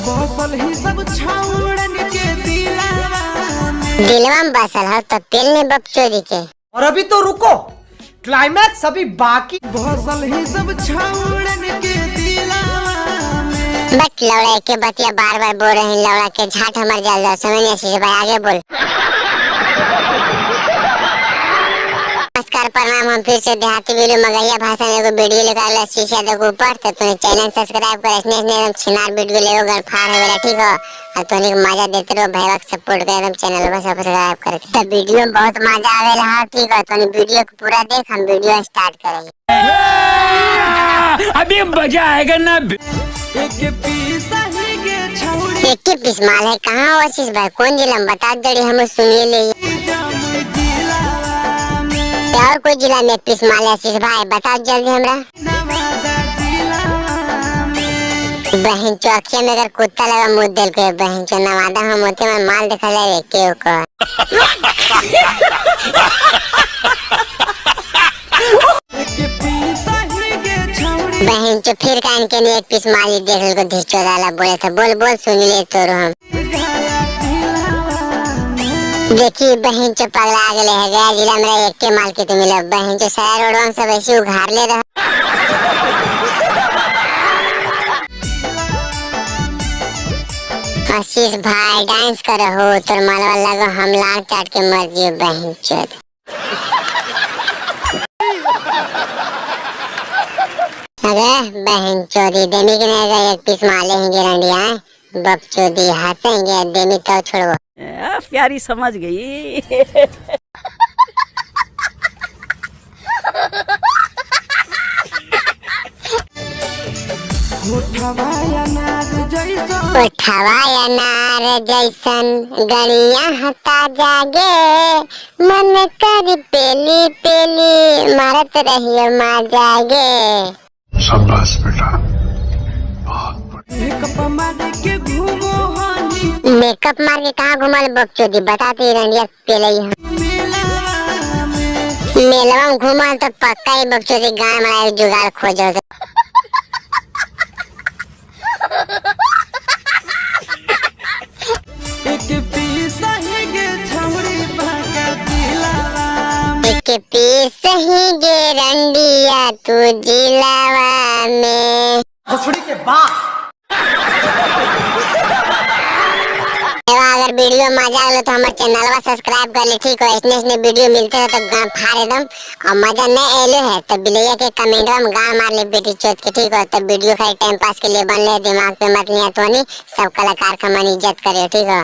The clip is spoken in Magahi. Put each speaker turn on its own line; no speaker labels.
बसल ही सब छौड़न के दिलावा में।
दिलवा में बसल हो तो पेल ने बकचोदी के।
और अभी तो रुको, क्लाइमैक्स अभी बाकी।
बसल ही सब छौड़न के दिलावा में।
बट लौड़ा के बतिया बार बार बोल रहे हैं, लौड़ा के झाट हमार जल जाओ समझ नहीं आशीष भाई आगे बोल। नमस्कार प्रणाम, हम फिर से देहाती वीडियो मगहिया भाषा में एगो वीडियो लेकर आयल आशीष यादव के ऊपर। तो तुम चैनल सब्सक्राइब कर, इसने इसने एकदम छिनार वीडियो लेगो गड़फाड़ हो गया, ठीक हो। और तुमने मजा देते रहो, भैया के सपोर्ट कर एकदम चैनल पर सब्सक्राइब करके। तो वीडियो में बहुत मजा आवेला है, ठीक हो। तुमने वीडियो को पूरा देख, हम वीडियो स्टार्ट करेंगे।
अभी मजा आएगा ना।
एक पीस ही गे छौड़ी
एक ही पीस माल है कहाँ हो आशीष भाई, कौन जिला में बता दे हम सुनिए ले।
जमुई जिलावा में।
और कोई जिला में एक पीस माल है आशीष भाई बताओ जल्दी हमरा।
नवादा जिलावा में।
बहन चौकिया में अगर कुत्ता लगा मुँह दिल के बहन चो नवादा हम होते में माल देखा जाए के को।
एक पीस ही गे छौड़ी
बहन चो फिर कान के नहीं एक पीस माल ही देख को धिचो डाला बोले था बोल बोल सुन ले तोरो हम।
गया दिलावा में।
देखी बहन चो पगला गले है गया जिला मेरा एक के माल के तो मिला बहन चो सारा रोडवा सब ऐसे उघार ले रहा। आशीष भाई डांस करो हो तोर मालवा लगो हम लाल चाट के मर जियो बहन चोद। अरे बहन चोदी देमी के नहीं गए एक पीस माले ही गिरंडिया बप चोदी हंसेंगे देमी तो छोड़ो।
प्यारी समझ गई।
होठवा अनार जैसा
उठवा अनार जैसन गणिया हता जागे मन कर पेली पेली मारत रहियो माँ जागे।
शाबाश बेटा, बहुत बढ़िया।
मेकअप मार के घूमो हानी
मेकअप मार के कहाँ घुमल बकचोदी बताती रंडिया पेलई हम।
मेलावा में।
मेलवा में घुमल तो पक्का ही बकचोदी गाय मारा जुगाड़ खोजो।
एक पीस ही गे छौड़ी बाका दिलावा में।
एक पीस ही गे रंडिया तू जिलावा में।
भोसड़ी के बाप।
एवा अगर वीडियो मजा आलो तो हमारे चैनलवा सब्सक्राइब कर ले, ठीक हो। इसने इसने वीडियो मिलते है तो गाँव फाड़ एकदम, और मजा नहीं आलो है तो बिलैया के कमेंटवा में गाँव मार ले बेटी चोत के, ठीक हो। तो वीडियो खाली टाइम पास के लिए बन ले, दिमाग पे मत लिया तो नहीं, सब कलाकार का मन इज्जत करे, ठीक हो।